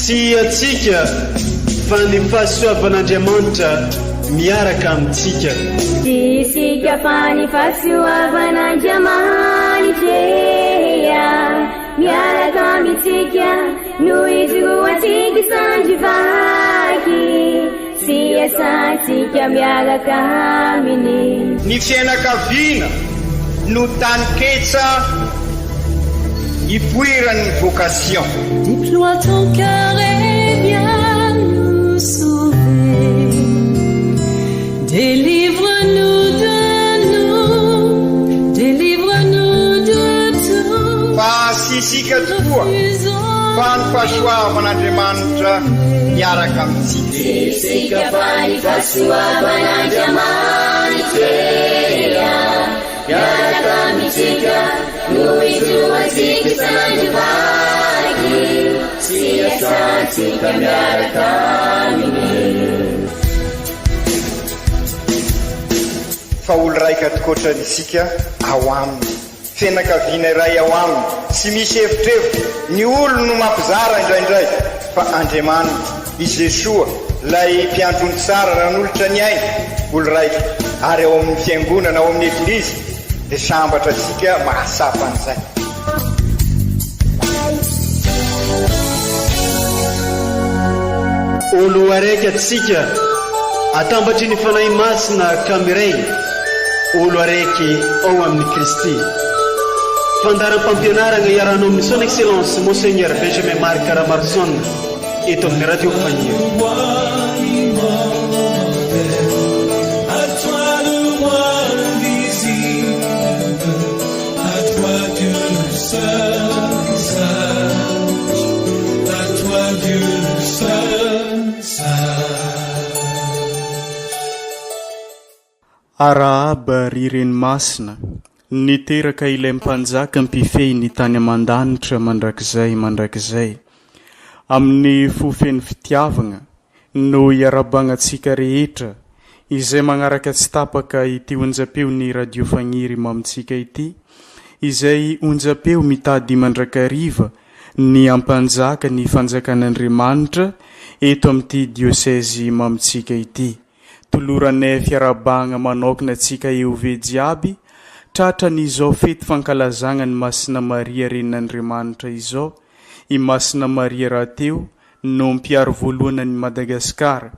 Tsy antsika fa ny fahasoavan'Andriamanitra miaraka amintsika. Tsy isika fa ny fahasoavan'Andriamanitra miaraka amintsika no ijoroantsika sandry vaky sy iasantsika miaraka aminy. Ny fiainakaviana no taninketsa ipoiran'ny vocation. Déploie ton cœur et viens nous sauver. Délivre-nous de nous, délivre-nous de tout. Fa tsy isika tokoa fa ny fahasoavan'Andriamanitra miaraka amintsika. Tsy isika fa ny fahasoavan'Andriamanitra miaraka amintsika no ijoroantsika sandry vaky sy iasantsika miaraka aminy. Fa olo raika tokoatrany isika ao aminy. Fianakaviana iray ao aminy, tsy misy evitrevitra, ny olony no mampizara indraindray, fa Andriamanitra, i Jesoa, ilay Mpiandry ondry tsara nanolotra ny ainy, olo raika, ary ao amin'ny Fiangonana, ao amin'ny Eglizy, dia sambatra antsika mahatsapa an'izay. Olo araiky atsika atambatry ny Fanahy Masina ka miray olo araiky ao amin'i Kristy. Fandaharam-pampianaragna iarahanao amin'ny Son Excellence Monseigneur Benjamin Marc Ramaroson eto amin'ny Radio Faniry. Arahaba ry Reny Masina, niteraka ilay Mpanjaka mpifehy ny tany aman-danitra mandrakizay mandrakizay. Amin'ny fo feno fitiavagna no iarahabagna antsika rehetra izay magnaraka tsy tapaka ity onjam-peon'ny Radio Fagniry mamintsika ity, izay onjam-peo mitady mandrakariva ny hampanjaka ny fanjakan'Andriamanitra eto amin'ity diosezy mamintsika ity. Toloranay fiarahabagna manokana antsika EOV jiaby tratran'izao fety fankalazagna an'i Masina Maria Renin'Andriamanitra izao, i Masina Maria rahateo no mpiaro voalohany an'i Madagasikara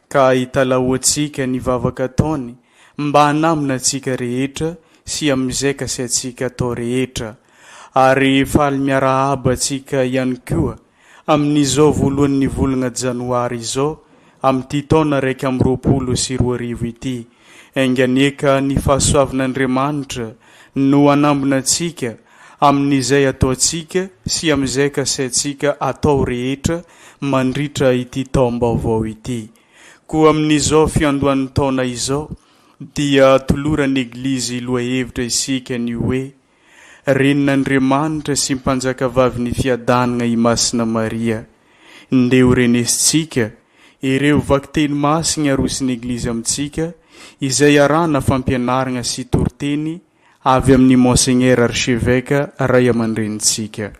ka italahoantsika ny vavaka ataony mba hanamina antsika rehetra sy amin'izay kasaintsika atao rehetra. Ary faly miarahaba antsika ihany koa amin'izao voalohan'ny volana janoary izao amin'ity taona 2021 ity. Enga anie ka ny fahasoavin'Andriamanitra no hanambina antsika amin'izay ataontsika sy amin'izay kasaintsika atao rehetra mandritra ity taom-baovao ity. Koa amin'izao fiandohan'ny taona izao dia toloran'ny Eglizy lohahevitra isika ny hoe, Renin'Andriamanitra sy Mpanjakavavin'ny Fiadanana i Masina Maria. Ndeha ho renesintsika ireo vakiteny masina arosin'ny Eglizy amintsika izay arahana fampianarana sy toriteny avy amin'i Monseigneur Archevêque Raiamandrenintsika.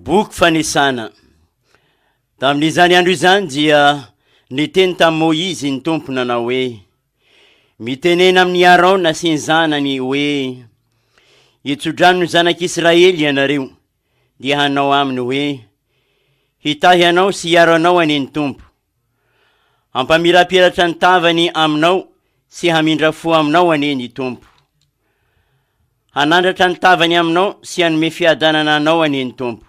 Boky fanisana. Tamin'izany andro izany dia niteny tamin'i Môizy ny Tompo nanao hoe, Mitenena amin'i Aarôna sy ny zanany hoe, Hitso-drano ny zanak'Israely ianareo, dia hanao aminy hoe, Hitahy anao sy hiaro anao anie ny Tompo. Hampamirapiratra ny tavany aminao sy hamindra fo aminao anie ny Tompo. Hanandratra ny tavany aminao sy hanome fiadanana anao anie ny Tompo.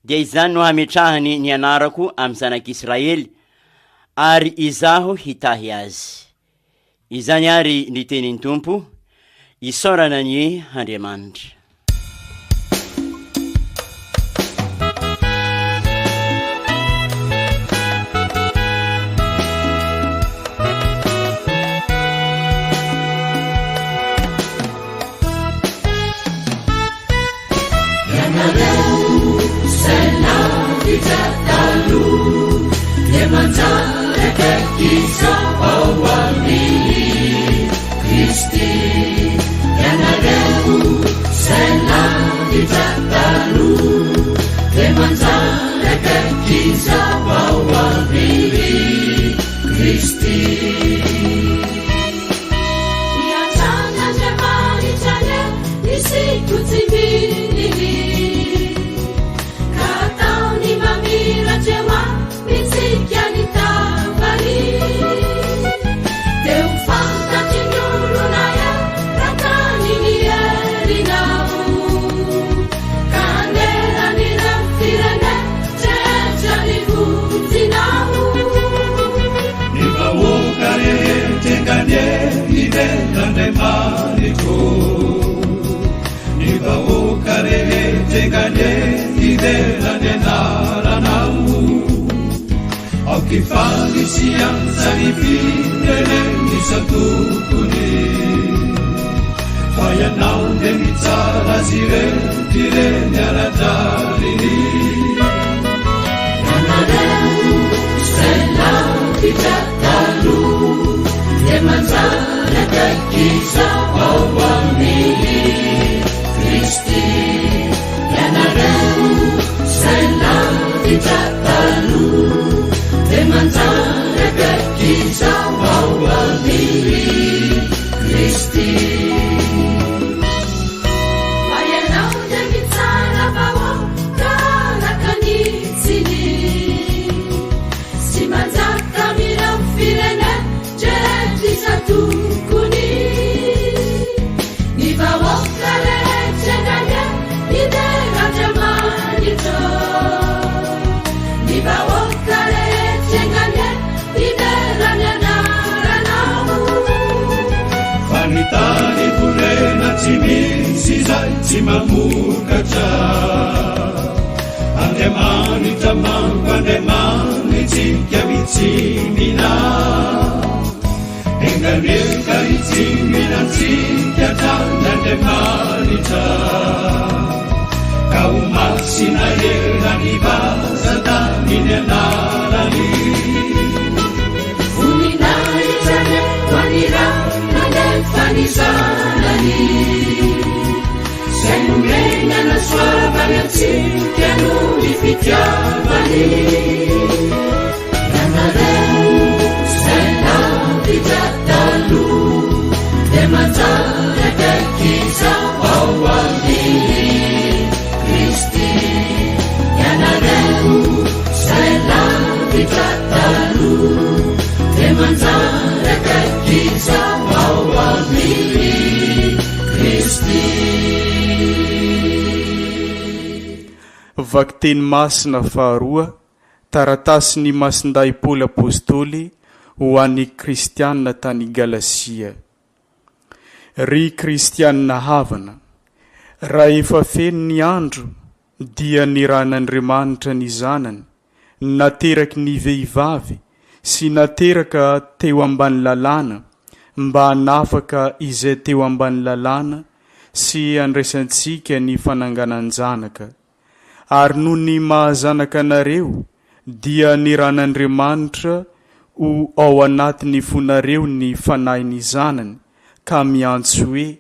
Dia izany no hametrahany ny anarako amin'ny zanak'Israely, ary Izaho hitahy azy. Izany àry ny tenin'ny Tompo, isaorana anie Andriamanitra. Ianareo izay lavitra taloha dia manjary akaiky izao ao amin'i Kristy. Ianareo izay lavitra taloha dia manjary akaiky izao ao amin'i Kristy. Miantran'Andriamanitra anie isika tsy mino Ka ataony mamiratra eo amintsika ny tavany Dia ho fantatry ny olona eran-tany ny herinao Ka haneran'ireo firenena rehetra ny vonjinao. Ny vahoaka rehetra enga anie hidera Andriamanitro. Ny vahoaka rehetra enga anie hidera ny anaranao. Aoka hifaly sy hiantsa ny firenena isan-tokony. Fa ianao dia mitsara azy ireo, ireny ara-drariny. Ianareo izay lavitra taloha dia manjary akaiky izao ao amin'i Kristy. Ianareo izay lavitra taloha dia manjary akaiky izao ao amin'i Kristy. Fa ianao dia mitsara vahoaka araka ny tsiny sy manjaka amin'ireo firenen-drehetra isan-tokony. Ny vahoaka rehetra enga anie hidera Andriamanitra. Ny vahoaka rehetra enga anie hidera ny anaranao. Fa ny tany volena tsy misy izay tsy mamokatra. Andriamanitra manko Andriamanitsika mitsimbina. Enga anie ka hitsimbina antsika hatrany Andriamanitra. Ka ho masina eran'ny vazan-tany ny anarany. Voninahitra anie ho an'ny Ray nandefa ny Zanany, Izay nomeny hanasoavany antsika noho ny fitiavany. Ianareo izay lavitra taloha dia manjary akaiky izao ao amin'i Kristy. Ianareo izay lavitra taloha dia manjary akaiky izao ao amin'i Kristy. Vakiteny masina faharoa, Taratasin'i Masindahy Paoly Apostoly ho an'ny Kristiana tany Galasia. Ry Kristiana havana, raha efa feno ny andro dia nirahin'Andriamanitra ny Zanany, nateraky ny vehivavy sy nateraka teo ambany lalàna mba hanafaka izay teo ambany lalàna sy handraisantsika ny fananganan-janaka. Ary noho ny maha-zanaka anareo, dia niran'Andriamanitra ho ao anatin'ny fonareo ny Fanahin'ny Zanany, ka miantso hoe,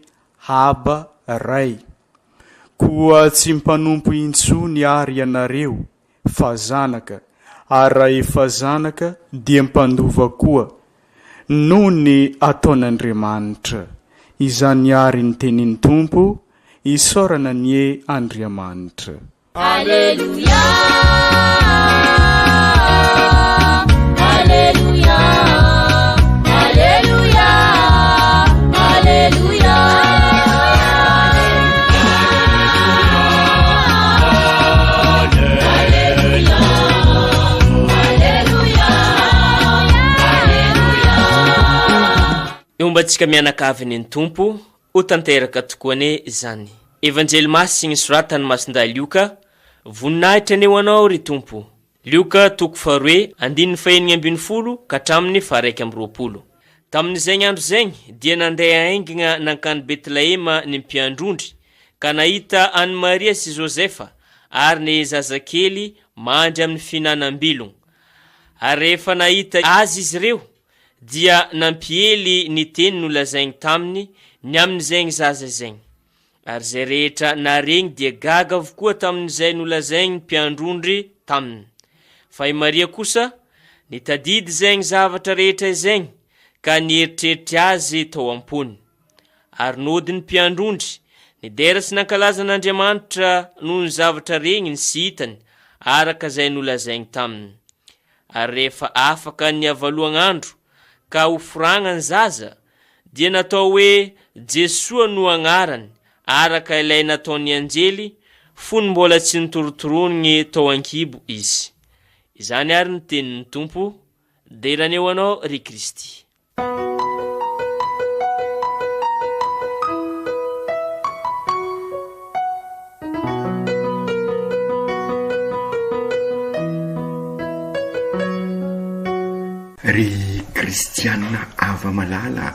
Aba, Ray. Koa tsy mpanompo intsony àry ianareo, fa zanaka, ary raha efa zanaka, dia mpandova koa, noho ny ataon'Andriamanitra. Izany àry ny tenin'ny Tompo, Isaorana anie Andriamanitra. Aleloia, Aleloia, Aleloia, Aleloia. Eo mba antsika mianakavy ny Tompo, ho tanteraka tokoa anie izany. Evanjely Masiny soratan'i Masindahy Lioka, Voninahitra anie ho Anao, ry Tompo. Lioka toko faharoe andininy fahenigna ambin'ny folo ka hatramin'ny faha-21. Tamin'izegny andro zegny dia nandeha haingana nankany Betlehema ny mpiandry ondry. ka nahita an'i Maria sy Josefa ary ny zazakely mandry amin'ny fihinanam-bilogno. Ary rehefa nahita Azy izy ireo, dia nampiely ny teny nolazaigny taminy ny amin'izegny zaza izegny. Ary izay rehetra naregny dia gaga avokoa tamin'izay nolazaigny mpiandrondry taminy. Fa i Maria kosa nitadidy izegny zavatra rehetra izegny ka nieritreritra azy tao am-pony. Ary nody ny mpiandrondry, nidera sy nankalaza an'Andriamanitra noho ny zavatra regniny sy hitany araka izay nolazaigny taminy. Ary rehefa afaka ny havaloagn'andro ka ho foragna ny zaza, dia natao hoe Jesoa no agnarany, araka ilay nataon'ny anjely, fony mbola tsy notorotoronigny tao an-kibo izy. Izany ary ny tenin'ny Tompo, dera anie ho Anao, ry Kristy. Ry kristiana hava-malala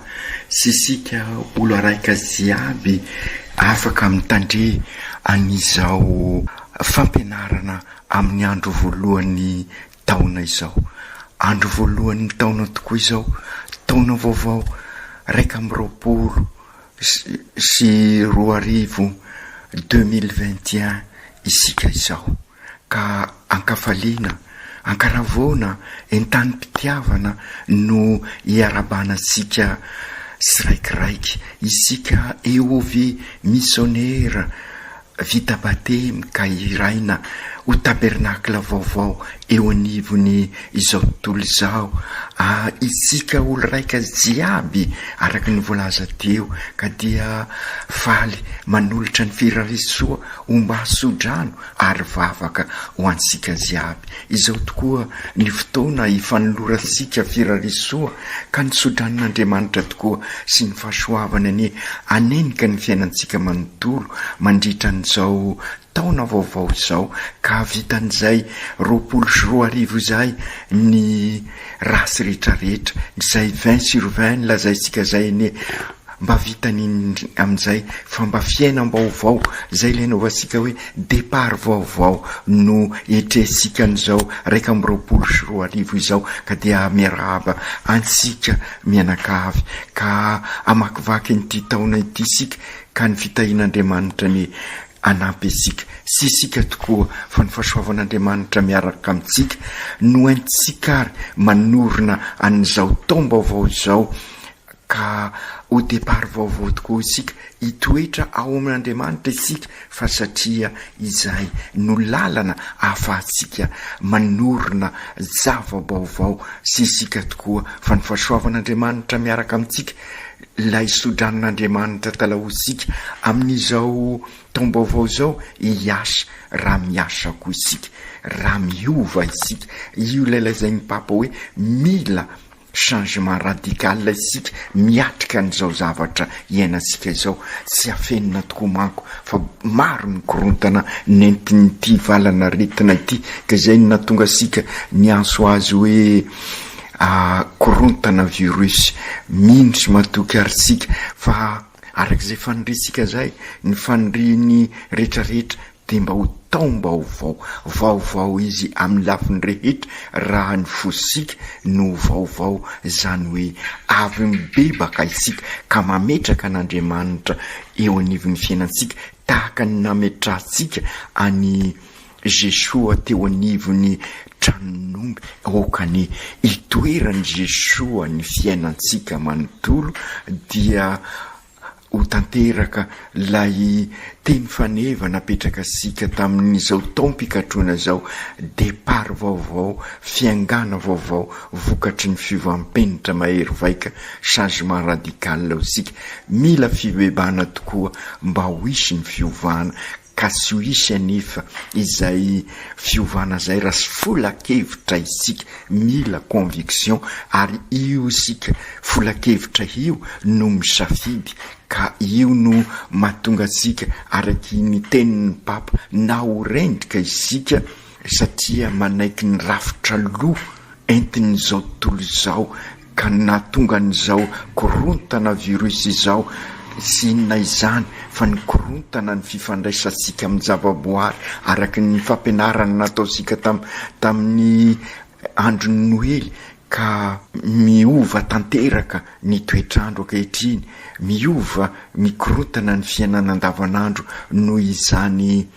sy isika olo araika jiaby afaka mitandre an'izao fampianarana amin'ny andro voalohan'ny taona izao. Andro voalohan'ny taona tokoa izao, taona vaovao 2021 2021 isika izao. Ka ankafaliana, ankaravoana, entanim-pitiavana no iarabana antsika tsiraikiraiky, isika EOV misionera vita batemy ka hiraina ho tabernakla vaovao eo anivon'ny izao tontolo izao, a isika olo raika jiaby araka ny voalaza teo ka dia faly manolotra ny firarisoa homba sodrano ary vavaka ho antsika jiaby. Izao tokoa ny fotoana hifanolorantsika firarisoa ka ny sodranon'Andriamanitra tokoa sy ny fahasoavany anie hanenika ny fiainantsika manontolo mandritra an'izao taona vaovao izao ka hahavitan'izay 2020 izay ny ratsy rehetrarehetra, izay vingt sur vingt lazaintsika izay anie mba vitany amin'izay fa mba fiainam-baovao, izay ilay anaovantsika hoe départ vaovao no etrehintsika an'izao 2021 izao ka dia miarahaba antsika mianakavy ka hamakivaky an'ity taona ity isika ka ny fitahian'Andriamanitra anie hanampy antsika sy isika tokoa fa ny fahasoavan'Andriamanitra miaraka amintsika no entintsika ary manorina an'izao taom-baovao izao Ka ho départ vaovao tokoa isika, hitoetra ao amin'Andriamanitra isika fa satria izay no lalana ahafahantsika manorina zava-baovao sy isika tokoa fa ny fahasoavan'Andriamanitra miaraka amintsika, ilay sodranon'Andriamanitra talahoantsika amin'izao taom-baovao izao hiasa raha miasa koa isika, raha miova isika, io ilay lazain'ny Papa hoe mila Changement radical isika miatrika an'izao zavatra iainantsika izao, tsy afenina tokoa manko fa maro ny korontana nentin'ity valan'aretina ity ka izay no nahatonga antsika niantso azy hoe korontana virus, mino sy matoky ary isika fa araka izay faniriantsika izay ny fanirian'ny retraretra dia mba ho taom-baovao, vaovao izy amin'ny lafiny rehetra raha ny fosika no vaovao, izany hoe avy mibebaka isika ka mametraka an'Andriamanitra eo anivon'ny fiainantsika tahaka ny nametrahantsika an'i Jesoa teo anivon'ny tranon'omby, aoka anie hitoeran'i Jesoa ny fiainantsika manontolo dia Ho tanteraka ilay teny faneva napetrakasika tamin'izao taom-pikatrohana izao, départ vaovao, fiangana vaovao vokatry ny fiovam-penitra mahery vaika, changement radical hoy isika. Mila fibebahana tokoa mba ho hisy ny fiovana Ka tsy ho hisy anefa izay fiovana izay raha tsy folakevitra isika, mila conviction, ary io isika folakevitra io no misafidy, ka io no mahatonga antsika araky ny tenin'ny Papa na ho rendrika isika satria manaiky ny rafitra lo entin'izao tontolo izao ka nahatonga an'izao korontana virus izao. Tsy inona izany fa ny korontana ny fifandraisantsika amin'ny zavaboary araka ny fampianarana nataontsika tamin'ny andron'ny Noely ka miova tanteraka ny toetr'andro ankehitriny, miova, mikorontana ny fiainana andavanandro noho izany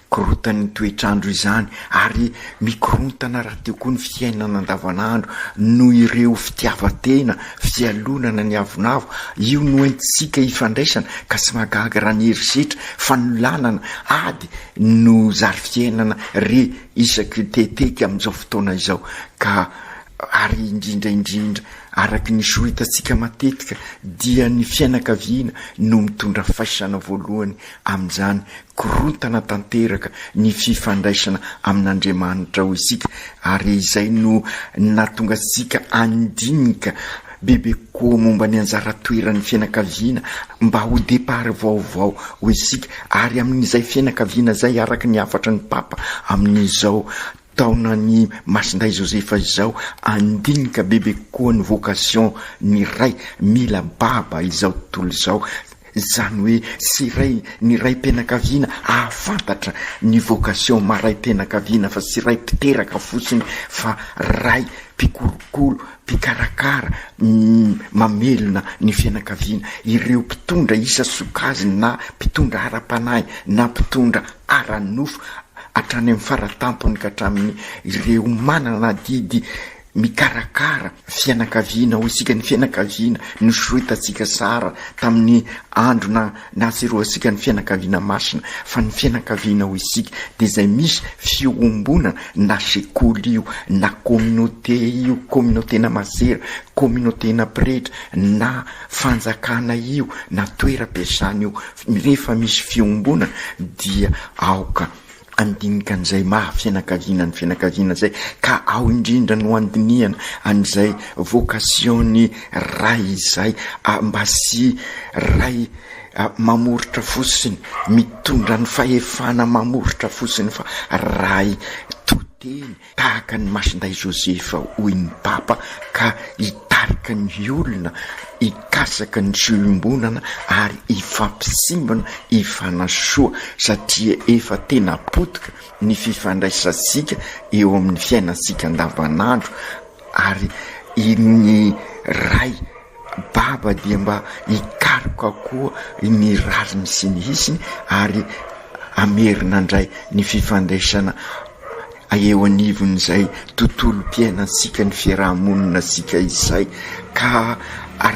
Korontany toetr'andro izany ary mikorontana rahateo koa ny fiainana andavanandro noho ireo fitiavan-tena, fialonana ny avonavo. Io no entintsika ifandraisana ka tsy mahagaga raha ny herisetra, fanolanana, ady no zary fiainana re isaky teteky amin'izao fotoana izao ka ary indrindra indrindra araka ny soritantsika matetika dia ny fianakaviana no mitondra faisana voalohany amin'izany Korontana tanteraka ny fifandraisana amin'Andriamanitra ho isika, ary izay no nahatonga antsika handinika bebe kokoa momba ny anjara toeran'ny fianakaviana mba ho départ vaovao ho isika, ary amin'izay fianakaviana izay araka ny hafatry ny Papa amin'izao taonan'i Masindahy Josefa izao, handinika bebe kokoa ny vocation ny ray mila baba izao tontolo izao, Izany hoe tsy ray ny raim-pianakaviana ahafantatra ny vocation maha raim-pianakaviana fa tsy ray mpiteraka fotsiny fa ray mpikolokolo, mpikarakara, mamelona ny fianakaviana. Ireo mpitondra isan-tsokajiny na mpitondra ara-panahy na mpitondra ara-nofo hatrany amin'ny faratampony ka hatramin'ny ireo manana adidy Mikarakara fianakaviana hoy isika, ny fianakaviana nosoretantsika tsara tamin'ny andro na nahatsiroantsika ny fianakaviana masina, fa ny fianakaviana hoy isika dia izay misy fiombonana na sekoly io na communauté io, communauté-na masera, communauté-na pretra na fanjakana io na toeram-piasana io, rehefa misy fiombonana dia aoka Handinika an'izay maha fianakaviana ny fianakaviana izay ka ao indrindra no handinihana an'izay vocation-ny ray izay mba tsy ray mamoritra fotsiny, mitondra ny fahefana mamoritra fotsiny fa ray to teny. Tahaka an'i Masindahy Josefa hoy ny Papa ka hitarika ny olona hikasaka ny soiombonana ary hifampisimbina hifanasoa satria efa tena potika ny fifandraisantsika eo amin'ny fiainantsika andavanandro ary ny Ray Baba dia mba hikaroka koa ny rariny sy ny hitsiny ary hamerina indray ny fifandraisana eo anivon'izay tontolom-piainantsika, ny fiaraha-moninantsika izay. Ka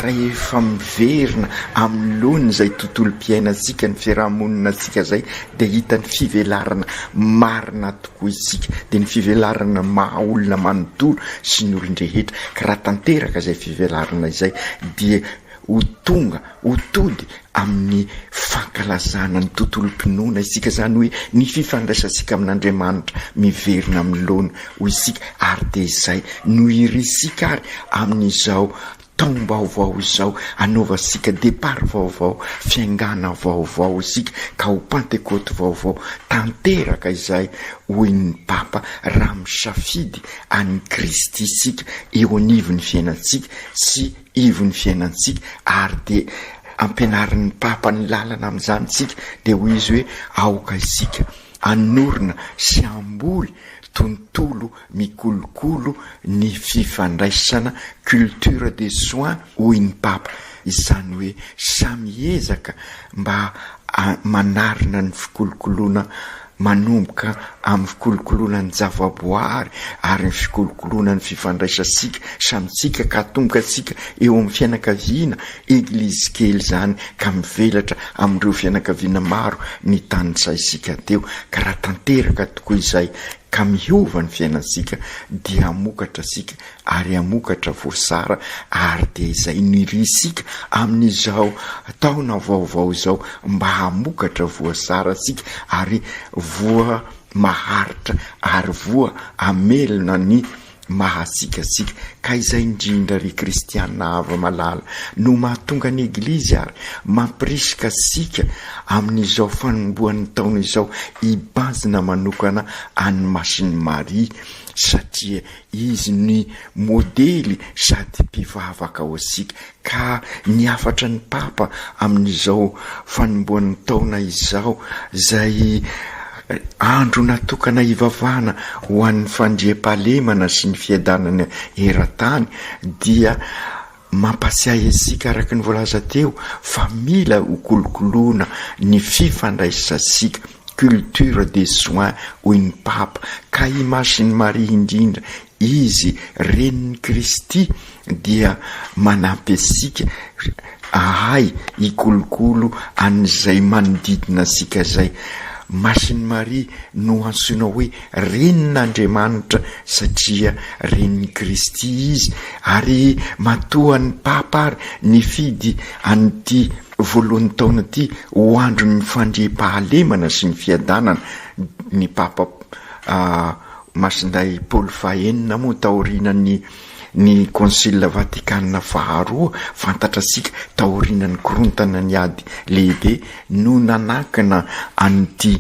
rehefa miverina amin'ny laoniny izay tontolom-piainantsika, ny fiaraha-moninantsika izay dia hita ny fivelarana marina tokoa isika, dia ny fivelarana maha olona manontolo sy ny olon-drehetra, ka raha tanteraka izay fivelarana izay dia ho tonga, ho tody amin'ny fankalazana ny tontolom-pinoana isika, izany hoe ny fifandraisantsika amin'Andriamanitra miverina amin'ny laona ho isika, ary dia izay no irintsika ary amin'izao Taom-baovao izao, anaovantsika départ vaovao, fiaingàna vaovao isika ka ho Pantekoty vaovao tanteraka izay, hoy ny Papa, raha misafidy an'i Kristy isika eo anivon'ny fiainantsika sy ivon'ny fiainantsika, ary dia ampianarin'ny Papa ny lalana amin'izany isika, dia hoy izy hoe, aoka isika hanorina sy hamboly tontolo mikolokolo ny fifandraisana, culture des soins hoy ny Papa, izany hoe samy hiezaka mba manarina ny fikolokoloana manomboka amin'ny fikolokoloana ny javaboary ary ny fikolokoloana ny fifandraisantsika samy tsika ka hatomboka tsika eo amin'ny fianakaviana, eglizy kely izany ka mivelatra amin'ireo fianakaviana maro ny tanisaintsika teo ka raha tanteraka tokoa izay ka miova ny fiainantsika dia hamokatra isika ary hamokatra voasara ary dia izay nirintsika amin'izao taona vaovao izao mba hamokatra voasara isika ary voa maharitra ary voa hamelona ny. maha antsika antsika. Ka izay indrindra ry kristiana hava-malala no mahatonga ny Eglizy ary mampirisika antsika amin'izao fanombohan'ny taona izao hibanjina manokana an'i Masin'i Maria satria izy ny modely sady mpivavaka ho antsika. Ka ny hafatra ny Papa amin'izao fanombohan'ny taona izao, izay andro natokana hivavahana ho an'ny fandriampahalemana sy ny fiadanana eran-tany, dia mampatsiahy antsika araka ny voalaza teo fa mila hokolokoloina ny fifandraisantsika, culture des soins hoy ny Papa, ka i Masin'i Maria indrindra, izy renin'i Kristy, dia manampy antsika hahay hikolokolo an'izay manodidina antsika izay. Masin'i Maria no antsoina hoe Renin'Andriamanitra satria Renin'i Kristy izy, ary matoa ny Papa ary nifidy an'ity voalohan'ny taona ity ho andron'ny fandriampahalemana sy ny fiadanana, ny Papa Masindahy Paoly fahenina moa taorianan'ny Ny Konsila Vatikana faharoa, fantatrasika taorianan'ny korontana ny ady lehibe no nanankina an'ity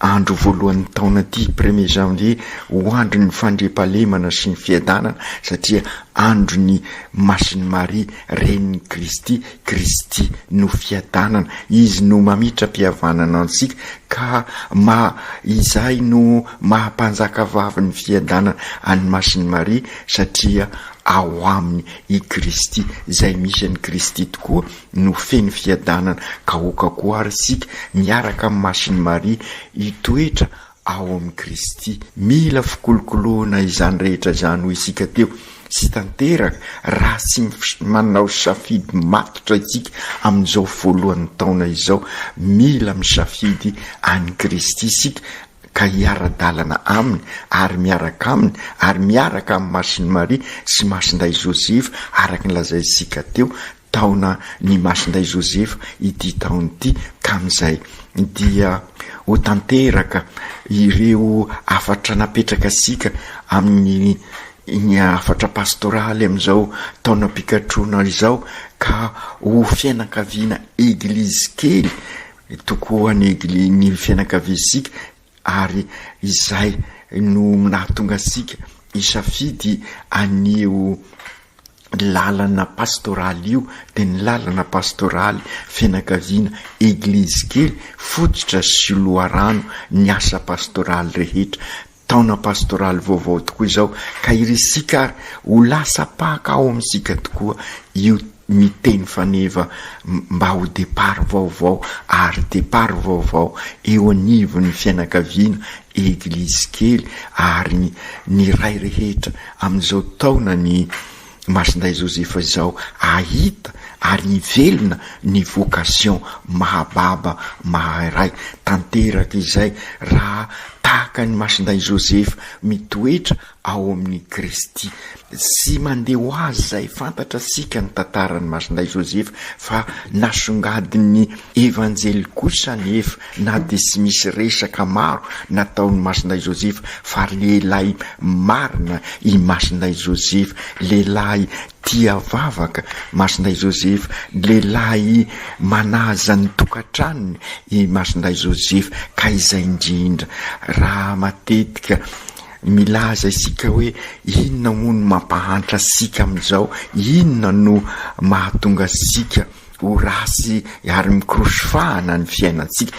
andro voalohan'ny taona ity, premier janvier, ho andron'ny fandriampahalemana sy ny fiadanana satria andron'i Masin'i Maria Renin'i Kristy, Kristy no fiadanana, Izy no mamitra-pihavanana antsika ka ma izay no maha mpanjakavavin'ny fiadanana an'i Masin'i Maria satria ao aminy i Kristy, izay misy an'i Kristy tokoa no feno fiadanana ka oka koa ary isika miaraka amin'i Masin'i Maria hitoetra ao amin'i Kristy. Mila fikolokoloana izany rehetra izany hoy isika teo, tsy tanteraka raha tsy manao safidy matotra isika amin'izao voalohan'ny taona izao. Mila misafidy an'i Kristy isika ka hiara-dalana Aminy ary miaraka Aminy ary miaraka amin'i Masin'i Maria sy Masindahy Josefa araka ny lazaintsika teo taona ny Masindahy Josefa ity taona ity ka amin'izay dia ho tanteraka ireo hafatra napetraka antsika amin'ny ny hafatra pastoraly amin'izao taonam-pikatrohana izao ka ho fianakaviana eglizy kely tokoa ny egli ny fianakaviantsika ary izay no nahatonga antsika hisafidy an'io lalana pastoraly io dia ny lalana pastoraly fianakaviana eglizy kely fototra sy loharano ny asa pastoraly rehetra taona pastoraly vaovao tokoa izao ka irisika ary ho lasa paka ao amintsika tokoa io ny teny faneva mba ho départ vaovao ary départ vaovao eo anivon'ny fianakaviana eglizy kely ary ny ray rehetra Amin'izao taona ny Masindahy Josefa izao hahita ary hivelona ny vocation maha baba maha ray. Tanteraka izay raha tahaka an'i Masindahy Josefa mitoetra ao amin'i Kristy. Tsy mandeha ho azy izay, fantatrasika ny tantaran'i Masindahy Josefa fa nasongadin'ny Evanjely kosa anefa na dia tsy misy resaka maro nataon'i Masindahy Josefa fa lehilahy marina i Masindahy Josefa, lehilahy tia vavaka Masindahy Josefa, lehilahy manaja ny tokantranony i Masindahy Josefa ka izay indrindra raha matetika milaza isika hoe inona moa no mampahantra antsika amin'izao, inona no mahatonga antsika ho ratsy ary mikorosy fahana ny fiainantsika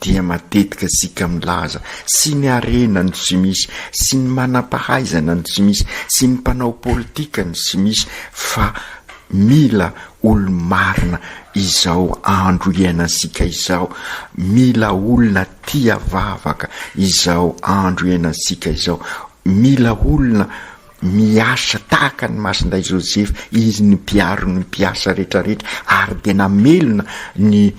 dia matetika isika milaza sy ny harena no tsy misy, sy ny manam-pahaizana no tsy misy, sy ny mpanao politika no tsy misy fa mila olo-marina izao andro iainantsika izao, mila olona tia vavaka izao andro iainantsika izao, mila olona miasa tahaka an'i Masindahy Josefa, izy no mpiaro ny mpiasa rehetrarehetra ary dia namelona ny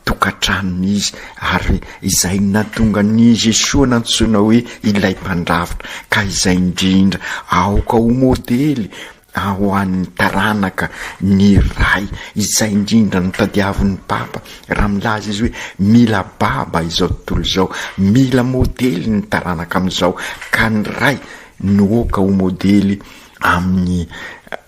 tokantranony izy ary izay nahatonga an'i Jesoa nantsoina hoe ilay mpandrafitra ka izay indrindra aoka ho modely ho an'ny taranaka ny ray izay indrindra no tadiavin'ny Papa raha milaza izy hoe mila baba izao tontolo izao, mila modely ny taranaka amin'izao ka ny ray. no aoka ho modely amin'ny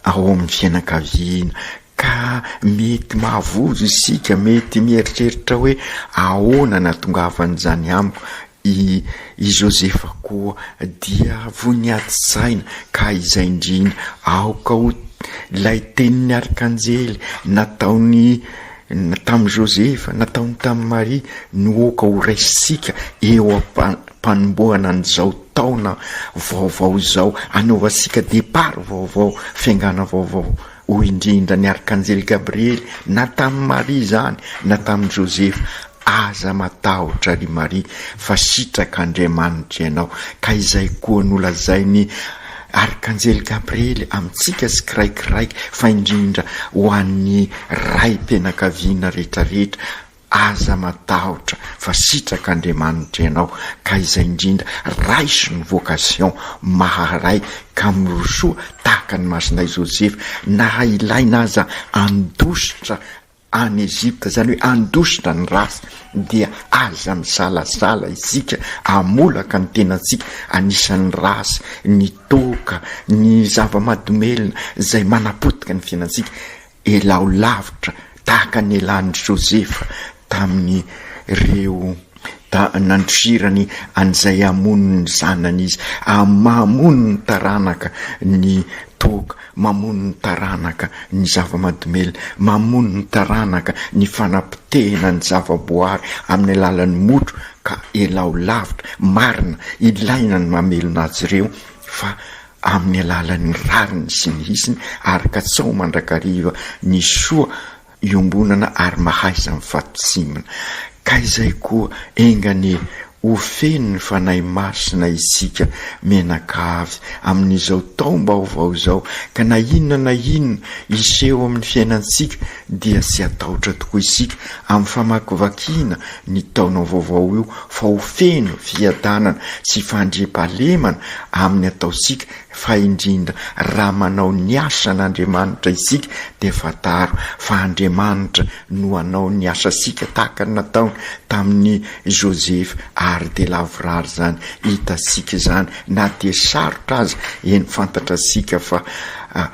ao amin'ny fianakaviana ka mety mahavozo isika, mety mieritreritra hoe ahoana nahatongavan'izany amiko, i i Josefa koa dia voa niady saina ka izay indrindra aoka ho ilay tenin'ny arkanjely nataony tamin'i Josefa, nataony tamin'i Maria no aoka ho raisintsika eo am-panombohana an'izao taona vaovao izao, anaovantsika départ vaovao, fiaingàna vaovao. Hoy indrindra ny arkanjely Gabriely na tamin'i Maria izany na tamin'i Josefa, Aza matahotra, ry Maria, fa sitrak'Andriamanitra ianao. Ka izay koa nolazain'ny arkanjely Gabriely amintsika tsikiraikiraiky, fa indrindra ho an'ny raim-pianakaviana rehetrarehetra, Aza matahotra fa sitraka Andriamanitra ianao ka izay indrindra raiso ny vocation maharay ka mirosoa tahaka an'i Masindahy Josefa na ilaina aza handositra any Egypte izany hoe handositra ny ratsy dia aza misalasala isika hamolaka ny tenantsika anisan'ny ratsy ny toaka ny zava-mahadomelina izay manapotika ny fiainantsika Elao lavitra tahaka ny elan'i Josefa tamin'ireo nandosirany an'izay hamono ny zanany izy. Mamono ny taranaka ny toaka, mamono ny taranaka ny zava-mahadomelina, mamono ny taranaka ny fanapotehana ny zavaboary amin'ny alalan'ny motro ka elao lavitra. Marina, ilaina ny mamelona azy ireo fa amin'ny alalan'ny rariny sy ny hitsiny ary katsaho mandrakariva ny soa iombonana ary mahaiza mifampitsimona. Ka izay koa enga anie ho feno ny Fanahy Masina isika mianakavy amin'izao taom-baovao izao ka na inona na inona hiseho amin'ny fiainantsika dia tsy hatahotra tokoa isika amin'ny famakivakiana ny taona vaovao io fa ho feno fiadanana sy fandriampahalemana amin'ny ataontsika fa indrindra raha manao ny asan'Andriamanitra isika dia fantaro fa Andriamanitra no hanao ny asantsika tahaka ny nataony tamin'i Josefa ary dia lavorary izany hitantsika izany na dia sarotra aza eny fantatratsika fa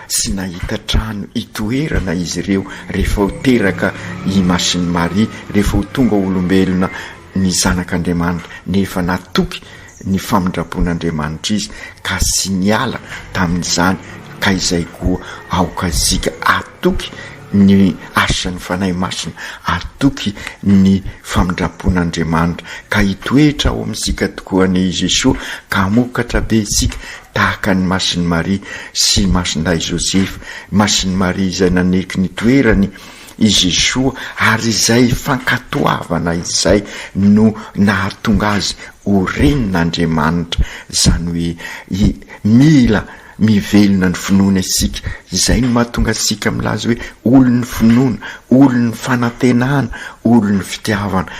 tsy nahita trano hitoerana izy ireo rehefa ho teraka i Masin'i Maria, rehefa ho tonga olombelona ny Zanak'Andriamanitra, nefa natoky ny famindram-pon'Andriamanitra izy ka tsy niala tamin'izany, ka izay koa aoka isika hatoky ny asan'ny Fanahy Masina, hatoky ny famindram-pon'Andriamanitra, ka hitoetra ao amintsika tokoa anie i Jesoa, ka hamokatra be isika tahaka an'i Masin'i Maria sy Masindahy Josefa, Masin'i Maria izay naneky ny toerany i Jesoa ary izay fankatoavana izay no nahatonga azy ho renin'Andriamanitra, izany hoe i mila mivelona ny finoana isika, izay no mahatonga antsika milaza hoe olon'ny finoana, olon'ny fanantenana, olon'ny fitiavana.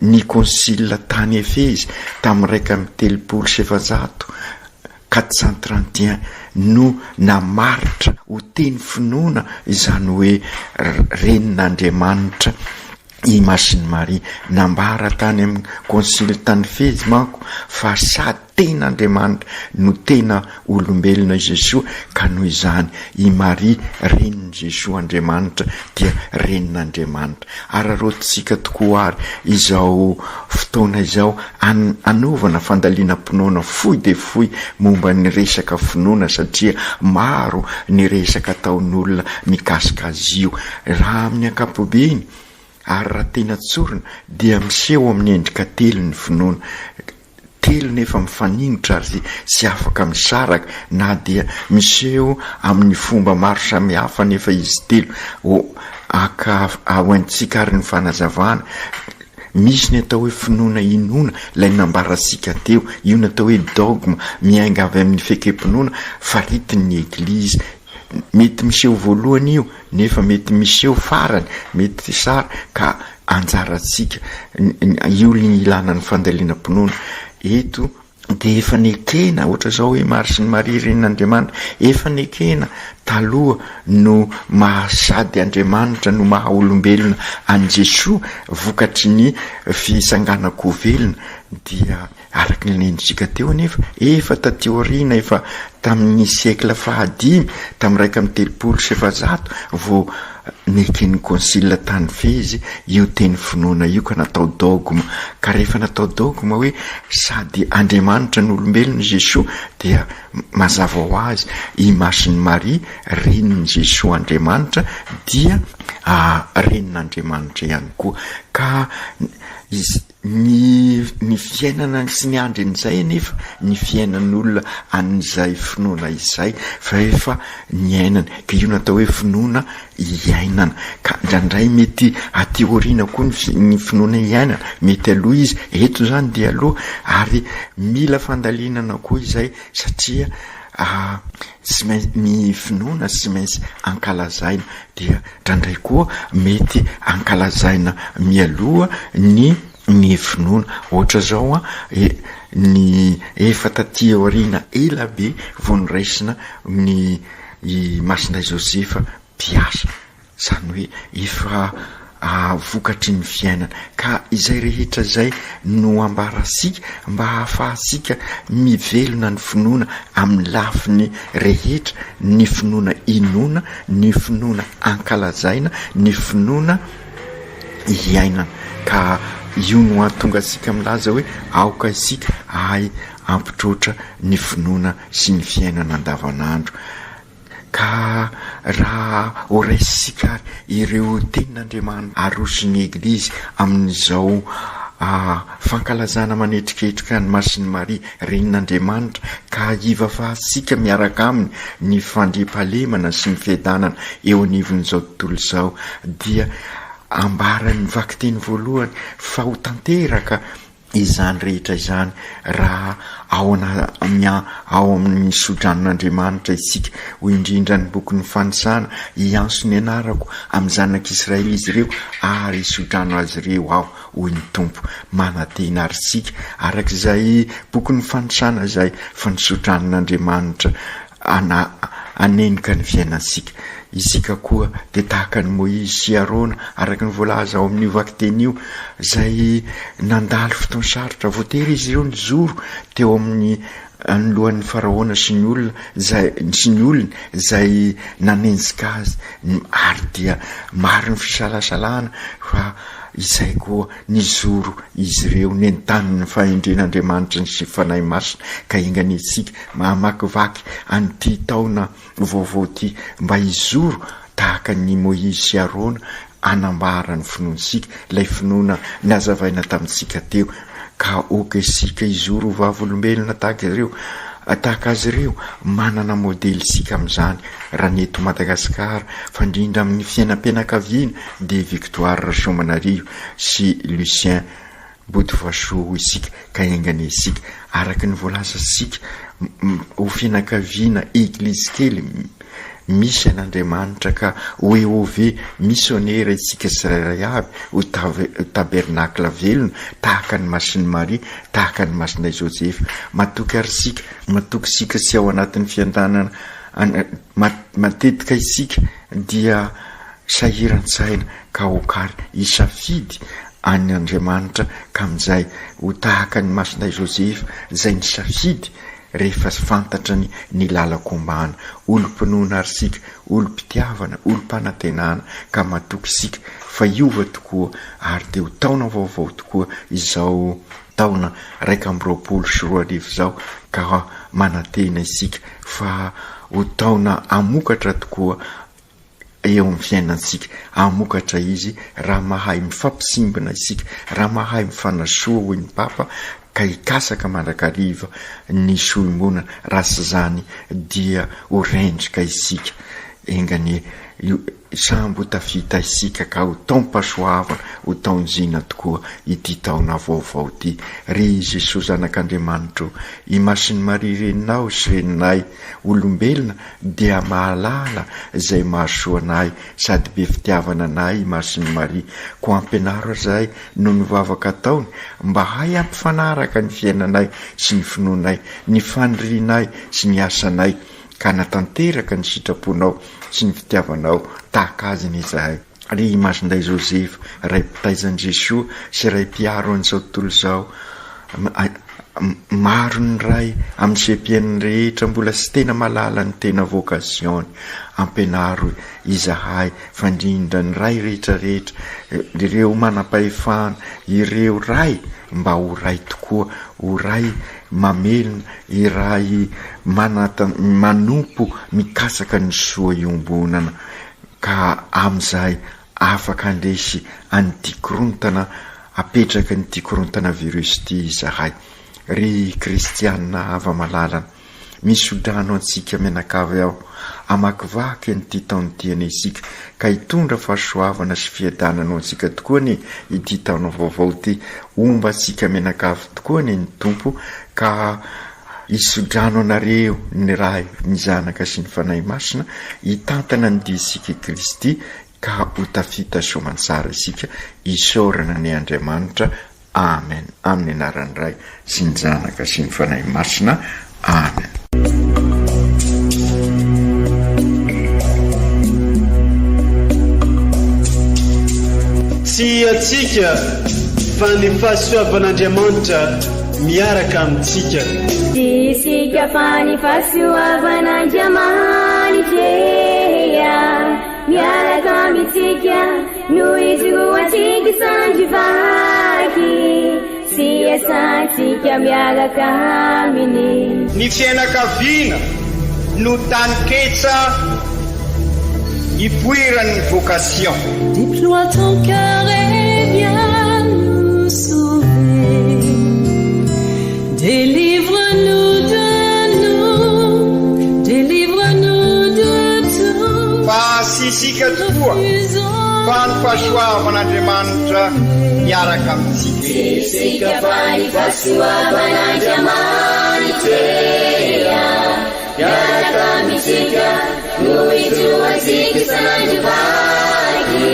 Ny konsila tany Efezy tamin'ny 431, 431, no namaritra ho teny finoana izany hoe Renin'Andriamanitra i Masin'i Maria. Nambara tany amin'ny konsily tany Efezy manko fa sady Tena Andriamanitra no tena olombelona i Jesoa ka noho izany i Maria renin'i Jesoa Andriamanitra dia renin'Andriamanitra. Araraotintsika tokoa ary izao fotoana izao hanaovana fandalinam-pinoana fohy dia fohy momba ny resaka finoana satria maro ny resaka ataon'olona mikasika azy io. Raha amin'ny ankapobeny ary raha tena tsorina dia miseho amin'ny endrika telo ny finoana. Telo nefa mifaningotra ary tsy afaka misaraka na dia miseho amin'ny fomba maro samihafa anefa izy telo. O Aka ho antsika ary ny fanazavana. Misy ny atao hoe finoana inoana, ilay nambarantsika teo. Io no atao hoe dogme, miainga avy amin'ny fekem-pinoana faritin'ny Eglizy. Mety miseho voalohany io, nefa mety miseho farany, mety sara, ka anjarantsika, io ny ilana ny fandalinam-pinoana. Eto dia efa nekena, ohatra izao hoe Mary sy ny Maria renin'Andriamanitra, efa nekena taloha no maha sady Andriamanitra no maha olombelona an'i Jesoa vokatry ny fitsanganan-ko velona dia. Araka ny nendritsika teo anefa, efa taty aoriana, efa tamin'ny siècle fahadimy, tamin'ny 431 vao neken'ny concile tany Fezy io teny finoana io ka natao dogme. Ka rehefa natao dogme hoe sady Andriamanitra no olombelona i Jesoa dia mazava ho azy i Masin'i Maria renin'i Jesoa Andriamanitra dia renin'Andriamanitra ihany koa. Ka izy. Ny ny fiainana sy ny andry an'izay anefa ny fiainan'olona an'izay finoana izay fa efa niainany ka io no atao hoe finoana iainana ka indraindray mety aty aoriana koa ny ny finoana iainana mety aloha izy eto izany dia aloha ary mila fandalinana koa izay satria tsy maintsy ny finoana tsy maintsy ankalazaina dia ndraindray koa mety ankalazaina mialoha ny ny finoana ohatra zao an e ny efa taty aoriana ela be vao noraisina ny i Masindahy Josefa mpiasa Izany hoe efa vokatry ny fiainana. Ka izay rehetra izay no ambarantsika mba hahafahantsika mivelona ny finoana amin'ny lafiny rehetra, ny finoana inoana, ny finoana ankalazaina, ny finoana iainana. Ka io no hahatonga antsika milaza hoe aoka isika hahay hampitroatra ny finoana sy ny fiainana andavanandro. Ka raha horaisintsika ary ireo tenin'Andriamanitra aroson'ny Eglizy amin'izao fankalazana manetriketrika an'i Masin'i Maria Renin'Andriamanitra ka hivavahantsika miaraka aminy ny fandriampahalemana sy ny fiadanana eo anivon'izao tontolo izao dia ambaran'ny vakiteny voalohany fa ho tanteraka izany rehetra izany raha ao ao amin'ny sodranon'Andriamanitra isika, hoy indrindra ny bokin'ny Fanisana, Hiantso ny anarako amin'ny zanak'Israely izy ireo, ary hisodrano azy ireo Aho, hoy ny Tompo. Manantena àry isika, araka izay bokin'ny Fanisana izay, fa ny sodranon'Andriamanitra ana hanenika ny fiainantsika. Isika koa dia tahaka an'i Môizy sy Arona, araka ny voalaza ao amin'io vakiteny io, izay nandalo fotoan-sarotra. Voatery izy ireo nijoro teo amin'ny anoloan'ny Faraôna sy ny olona izay sy ny olony izay nanenjika azy, ary dia maro ny fisalasalana fa izay koa nijoro izy ireo, nentanin'ny fahendren'Andriamanitra sy ny Fanahy Masina, ka enga anie isika Mamakivaky an'ity taona vaovao ity mba hizoro tahaka an'i Moizy sy Arona hanambara ny finoantsika, ilay finoana nazavaina tamintsika teo. Ka aoka isika hizoro ho vavolombelona tahaka ireo, tahaka azy ireo. Manana modely isika amin'izany raha ny eto Madagasikara, fa indrindra amin'ny fiainam-pianakaviana dia Victoire Rasoamanarivo sy Lucien Botovasoa hoy isika ka enga anie isika araka ny voalazantsika ho fianakaviana eglizy kely misy an'Andriamanitra ka ho EOV misionera isika tsirairay avy ho tabernakla velona tahaka an'i Masin'i Maria tahaka an'i Masinay Josefa matoky ary isika matoky isika tsy ao anatin'ny fiandanana matetika isika dia sahiran-tsaina ka aoka ary hisafidy an' Andriamanitra ka amin'izay ho tahaka an'i Masindahy Josefa izay nisafidy rehefa fantatrany ny lalan-kombana. Olom-pinoana ary isika, olom-pitiavana, olom-panantenana ka matoky isika fa hiova tokoa ary dia ho taona vaovao tokoa izao taona 2021 izao ka manantena isika fa ho taona hamokatra tokoa eo amin'ny fiainantsika. Hamokatra izy raha mahay mifampisimbina isika, raha mahay mifanasoa hoy ny Papa ka hikasaka mandrakariva ny soa iombonana, raha tsy izany dia ho rendrika isika. Enga anie io sambo ho tafita isika ka ho taom-pahasoavana, ho taon-jina tokoa ity taona vaovao ity. Ry Jesoa Zanak'Andriamanitra o, i Masin'i Maria Reninao sy Reninay olombelona dia mahalala izay mahasoa anay sady be fitiavana anay i Masin'i Maria, koa ampianaro azahay noho ny vavaka ataony mba hahay hampifanaraka ny fiainanay sy ny finoanay, ny fanirianay sy ny asanay, ka hanatanteraka ny sitraponao sy ny fitiavanao tahaka Azy anie izahay. Ry Masindahy Josefa, Ray mpitaiza an'i Jesoa sy Ray mpiaro an'izao tontolo izao. Maro ny ray amin'ny GPN rehetra mbola tsy tena mahalala ny tena vocation-ny. Ampianaro izahay fa indrindra ny ray rehetra rehetra, ireo manam-pahefana, ireo ray mba ho ray tokoa, ho ray mamelona, iray manompo mikatsaka ny soa iombonana ka amin'izay Afaka handresy an'ity korontana apetraky an'ity korontana virus ity izahay. Ry kristiana hava-malalana, misodrano antsika mianakavy aho, hamakivaky an'ity taona ity anie isika, ka hitondra fahasoavana sy fiadanana ho antsika tokoa anie ity taona vaovao ity. Homba antsika mianakavy tokoa anie ny Tompo, ka hisodrano anareo ny Ray, ny Zanaka sy ny Fanahy Masina, hitantana ny diantsika i Kristy, ka ho tafita soamantsara isika, isaorana anie Andriamanitra, Amen, amin'ny anaran'ny Ray sy ny Zanaka sy ny Fanahy Masina, Amen. Tsy antsika fa ny fahasoavan'Andriamanitra miaraka amintsika. Tsy isika fa ny fahasoavan'Andriamanitra e. Miaraka amintsika no ijoroantsika sandry vaky sy iasantsika miaraka aminy. Ny fiainakaviana no taninketsa ipoiran'ny vocation. Déploie ton cœur et viens nous sauver Délivre-nous de nous, délivre-nous de tout Fa tsy isika tokoa, fa ny fahasoavan'Andriamanitra miaraka amintsika. Tsy isika fa ny fahasoavan'Andriamanitra miaraka amintsika no ijoroantsika isan'andro vaky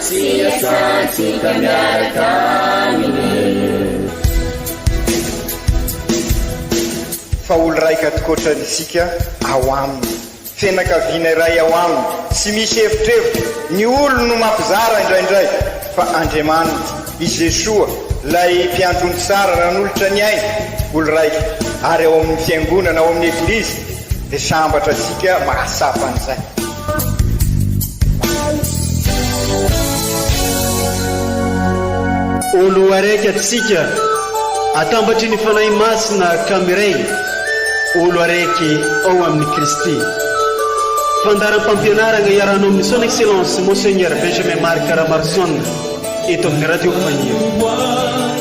sy iasantsika miaraka aminy. Fa olo raika tokoatra isika ao aminy, fianakaviana iray ao aminy, tsy misy evitrevitra, ny olo no mampizara indraindray, fa Andriamanitra, i Jesoa, lay mpiandry ondry tsara nanolotra ny ainy, olo raika, ary ao amin'ny fiangonana, ao amin'ny Eglizy, dia sambatra isika mahatsapa an'izay. Olo araiky atsika atambatry ny Fanahy Masina ka miray olo araiky ao amin'i Kristy. Fandaharam-pampianaragna iarahanao amin'ny Son Excellence Monseigneur Benjamin Marc Ramaroson eto amin'ny Radio Faniry.